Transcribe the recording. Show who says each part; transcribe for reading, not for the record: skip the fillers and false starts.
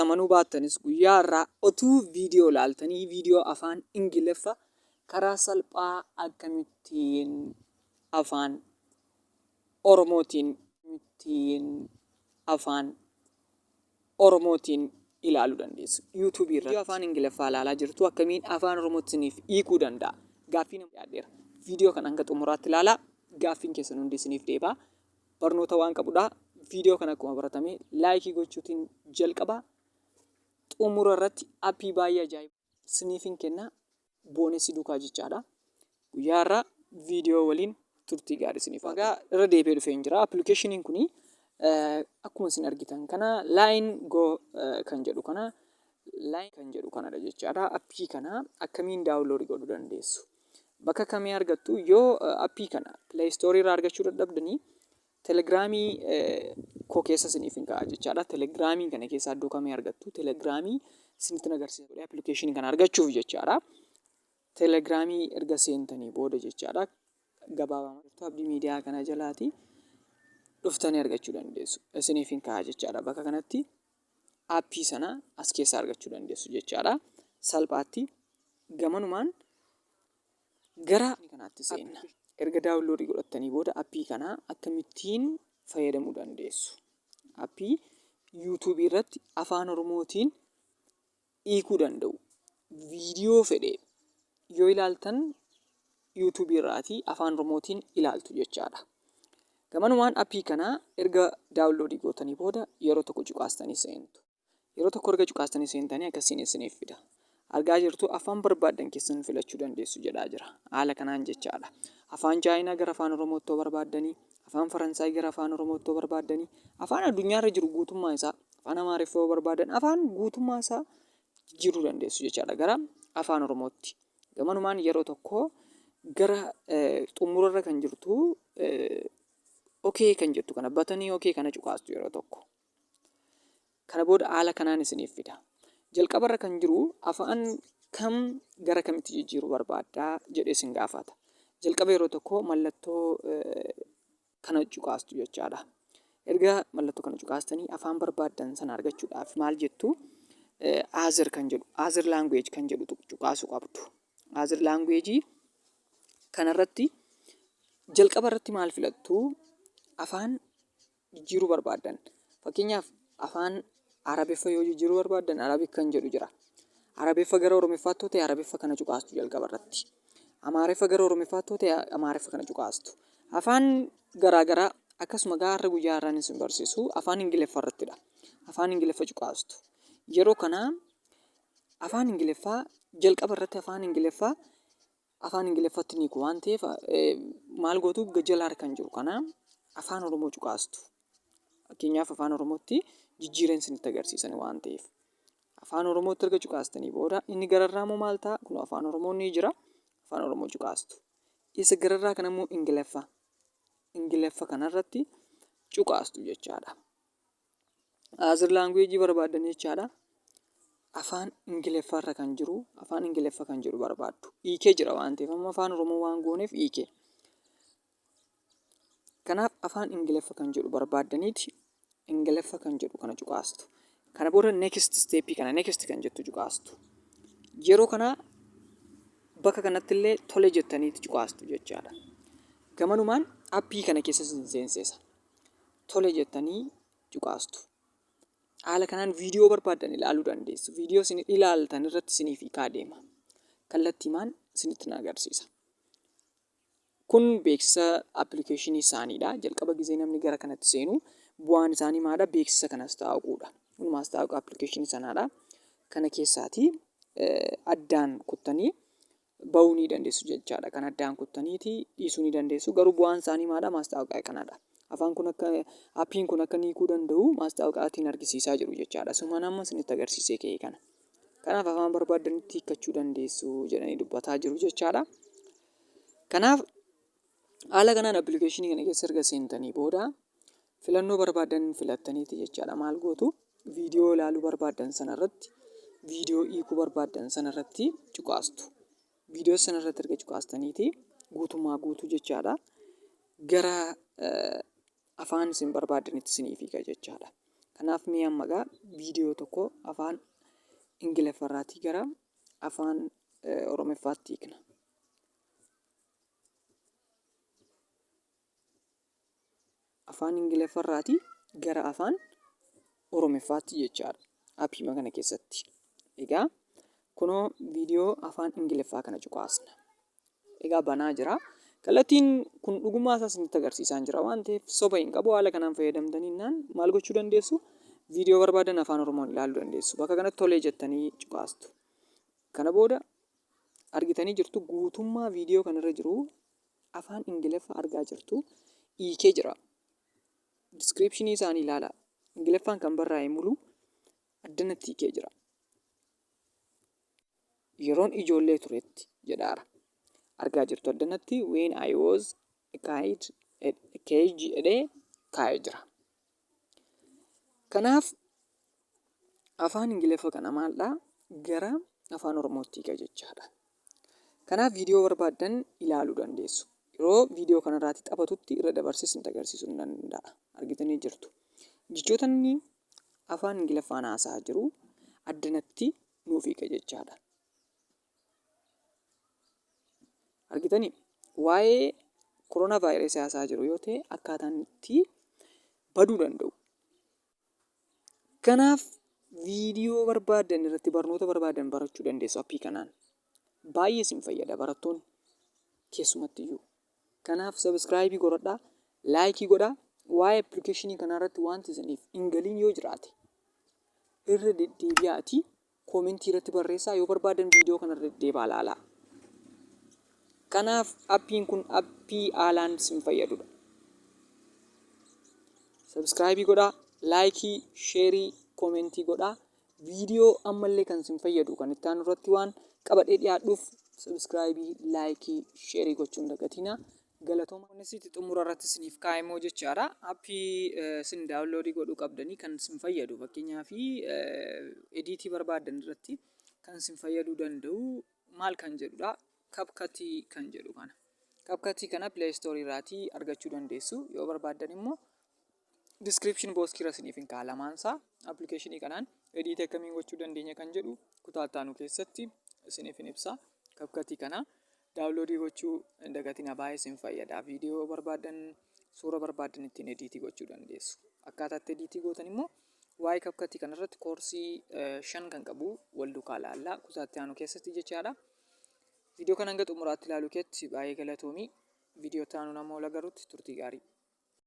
Speaker 1: Amanuu baattanis, guyyaa har'aa otuu viidiyoo ilaaltanii, viidiyoo afaan Ingiliffa karaa salphaa akkamittiin afaan Oromootiin ittiin afaan Oromootiin ilaaluu dandeessu. Yuutuubii irratti afaan Ingiliffaa ilaalaa jirtu akkamiin afaan Oromootti isiniif hiikuu danda'a? Gaaffii nama yaaddeera. Viidiyoo kana hanga xumuraatti ilaalaa, gaaffiin keessan hundi isiniif deebi'a. Barnoota waan qabudha. Viidiyoo kana akkuma baratame laayikii gochuutiin jalqaba. Xumura irratti appii baay'ee ajaa'iba isiniifin kenna. Boonessi duukaa jechaadha. Guyyaa har'aa viidiyoo waliin turtii gaarii isiniif haa ta'u. Irra deebi'ee dhufee hin jira. Appilikeeshiniin kuni akkuma isin argitan kana Line Go kan jedhu kana, Line kan jedhu kanadha jechaadha. Appii kana akkamiin daawunloodii godhuu dandeessu? Bakka kamii argattu? Yoo appii kana Play Store irraa argachuu dadhabdanii, Telegiraamii koo keessa isiniif hin ka'a jechaadha. Telegiraamii kana keessaa iddoo kamii argattu? Telegiraamii isinitti agarsiisa godhee appilikeeshinii kana argachuuf jechaadha. Telegiraamii erga seentanii booda jechaadha. Gabaabaa Abdii Miidiyaa kana jalaati dhuftanii argachuu dandeessu. Isiniif hin ka'a jechaadha. Bakka kanatti aappii sana as keessaa argachuu dandeessu jechaadha. Salphaatti gamanumaan gara kanaatti seenna. Erga daawunloodii godhattanii booda appii kana akkamittiin fayyadamuu dandeessu? Appii yuutuubii irratti afaan Oromootiin hiikuu danda'u. Viidiyoo fedhe yoo ilaaltan yuutuubii irraatii afaan Oromootiin ilaaltu jechaadha. Gamanumaan appii kana erga daawunloodii gootanii booda yeroo tokko cuqaastanii seentu. Yeroo tokko erga cuqaastanii seentanii akkasiin isiniif fida. Argaa jirtu, afaan barbaaddan keessan filachuu dandeessu jedhaa jira. Haala kanaan jechaadha. Afaan Chaayinaa gara afaan Oromootti yoo barbaaddanii, afaan Faransaay gara afaan Oromootti yoo barbaaddanii, afaan addunyaarra jiru guutummaa isaa, afaan Amaariffaa yoo barbaadan, afaan guutummaa isaa jijjiiruu dandeessu jechaadha gara afaan Oromootti. Gamanumaan yeroo tokko gara xumurarra kan jirtu okee kan jettu kana batanii okee kana cuqaastu yeroo tokko. Kana booda haala kanaan isiniif fida. Jalqabarra kan jiru afaan kam gara kamitti jijjiiruu barbaaddaa jedhee isin gaafata. Jalqaba yeroo tokko mallattoo kana cuqaastu jechaadha. Erga mallattoo kana cuqaastanii afaan barbaaddan sana argachuudhaaf maal jettu? Other kan jedhu, other language kan jedhu cuqaasuu qabdu. Other language kanarratti jalqaba irratti maal filattu? Afaan jijjiiruu barbaaddan. Fakkeenyaaf, afaan Arabiffa yoo jijjiiruu barbaaddan, Arabic kan jedhu jira. Arabiffa gara Oromiffaatti yoo ta'e, Arabiffa kana cuqaastu jalqaba irratti. Amaariffa gara Oromiffaatti yoo ta'e, Amaariffa kana cuqaastu. Afaan garaagaraa akkasuma gaarra guyyaa har'aan isin barsiisu afaan Ingiliffa irrattidha. Afaan Ingiliffa cuqaastu. Yeroo kana afaan Ingiliffaa jalqaba irratti afaan Ingiliffaa afaan Ingiliffatti ni hiiku waan ta'eef, maal gootu? Gajjalaa kan jiru kana afaan Oromoo cuqaastu. Fakkeenyaaf, afaan Oromootti jijjiireen isinitti agarsiisan waan ta'eef. Afaan Oromootti erga cuqaastanii booda inni gararraa immoo maal ta'a? Kun afaan Oromoo ni jira. Afaan Oromoo cuqaastu. Isa gararraa kana immoo Ingiliffa. Ingiliffa kanarratti cuqaastu jechaadha. Other language barbaaddan jechaadha. Afaan Ingiliffaarra kan jiru, afaan Ingiliffa kan jedhu barbaaddu. Hiikee jira waan ta'eef, amma afaan Oromoo waan gooneef hiikee. Kanaaf afaan Ingiliffa kan jedhu barbaaddaniiti Ingiliffa kan jedhu kana cuqaastu. Kana booda next step kana, next kan jettu cuqaastu. Yeroo kana bakka kanatti illee tole jettaniiti cuqaastu jechaadha. Gamanumaan appii kana keessa isin seensisa. Tole jettanii cuqaastu. Haala kanaan viidiyoo barbaaddan ilaaluu dandeessu. Viidiyoo isin ilaaltan irratti isiniif hiikaa deema. Kallattiimaan isinitti na agarsiisa. Kun beeksisa appilikeeshinii isaaniidha. Jalqaba gizee namni gara kanatti seenu bu'aan isaanii maadha? Beeksisa kanas taa'uudha. Kun maastaawoqa appilikeeshinii sanaadha. Kana keessaatii addaan kuttanii bahuu ni dandeessu jechaadha. Kan addaan kuttaniiti dhiisuu ni dandeessu. Garuu bu'aan isaanii maadha? Maastaawoqaa kanadha. Afaan kun akka appiin kun akka hiikuu danda'u maastaawoqaatiin argisiisaa jiru jechaadha. Sumaan amma isinitti agarsiisee ka'e kana. Kanaaf afaan barbaaddanitti hiikkachuu dandeessu jedhanii dubbataa jiru jechaadha. Kanaaf haala kanaan appilikeeshinii kana keessa erga seentanii booda filannoo barbaadan filattaniiti jechaadha. Maal gootu? Viidiyoo ilaaluu barbaaddan sanarratti, viidiyoo hiikuu barbaaddan sanarratti cuqaastu. Viidiyoo sanarratti erga cuqaastaniiti guutummaa guutuu jechaadha. Gara afaan isin barbaaddanitti isiniif hiika jechaadha. Kanaaf mee amma egaa viidiyoo tokko afaan Ingiliffarraatii gara afaan Oromiffaatti hiikna. Afaan Ingiliffarraatii gara afaan Oromiffaatti jechaadha. Appiima kana keessatti. Egaa kunoo viidiyoo afaan Ingiliffaa kana cuqaasna. Egaa banaa jira. Kallattiin kun dhugummaa isaa isinitti agarsiisaan jira waan ta'eef soba hin qabu. Haala kanaan fayyadamtaniinnaan maal gochuu dandeessu? Viidiyoo barbaadan afaan Oromoon ilaaluu dandeessu. Bakka kanatti tolee jettanii cuqaastu. Kana booda argitanii jirtu guutummaa viidiyoo kanarra jiru afaan Ingiliffa argaa jirtu hiikee jira. Diskiripshinii isaanii ilaalaa. Ingiliffaan kan barraa'e mulu addanatti hiikee jira. Yeroon ijoollee turetti jedhaara. Argaa jirtu addanatti when I was a kid, a kg jedhee kaa'ee jira. Kanaaf afaan Ingiliffa kana maaldha gara afaan Oromootti hiika jechaadha. Kanaaf viidiyoo barbaaddan ilaaluu dandeessu. Yeroo viidiyoo kanarraati taphatutti irra dabarsee isinitti agarsiisuu ni danda'a. Argitanii jirtu. Jechoota inni afaan Ingiliffaan haasa'aa jiru addanatti nuuf hiika jechaadha. Argitanii? Waa'ee koronaa vaayirasii haasa'aa jiru yoo ta'e akkaataan itti baduu danda'u. Kanaaf viidiyoo barbaaddan irratti barnoota barbaaddan barachuu dandeessu appii kanaan. Baay'ee isin fayyada barattoonni keessumattiyyuu. Kanaaf sabiskiraayibii godhadhaa, laayikii godhaa. Waa'ee appilikeeshinii kanaa irratti wanti isiniif hin galiin yoo jiraate irra deddeebi'aatii koomentii irratti barreessaa yoo barbaadan viidiyoo kana irra deddeebi'aa ilaalaa. Kanaaf appiin kun appii haalaan isin fayyadudha. Sabiskiraayibii godhaa, laayikii, sheerii, koomentii godhaa. Viidiyoo ammallee kan isin fayyadu kan itti aanu irratti waan qabadhee dhiyaadhuuf sabiskiraayibii, laayikii, sheerii gochuu hin dagatinaa. Galatooma. Kunis itti xumura irratti isiniif kaa'e immoo jechaadha. Appii isin daawunloodii godhuu qabdanii kan isin fayyadu fakkeenyaaf ediitii barbaaddan irratti kan isin fayyaduu danda'u maal kan jedhudha. CapCut kan jedhu kana. CapCut kana Play Store irraatii argachuu dandeessu. Yoo barbaaddan immoo description box irra isiniif hin kaa'a lamaan isaa. Appilikeeshinii kanaan ediitii akkamiin gochuu dandeenya kan jedhu kutaa itti aanu keessatti isiniif hin ibsa. CapCut kana daawunloodii gochuu hin dagatinaa baay'ee isin fayyada. Viidiyoo barbaaddan suura barbaaddan ittiin ediitii gochuu dandeessu. Akkaataa itti ediitii gootan immoo waa'ee CapCut kanarratti koorsii 5 kan qabu wal duukaa laalla kutaa itti aanu keessatti jechaadha. Viidiyoo kana hanga xumuraatti ilaaluu keetti baay'ee galatoomi. Viidiyoo itti aanuun amma wal agarrutti turtii gaarii.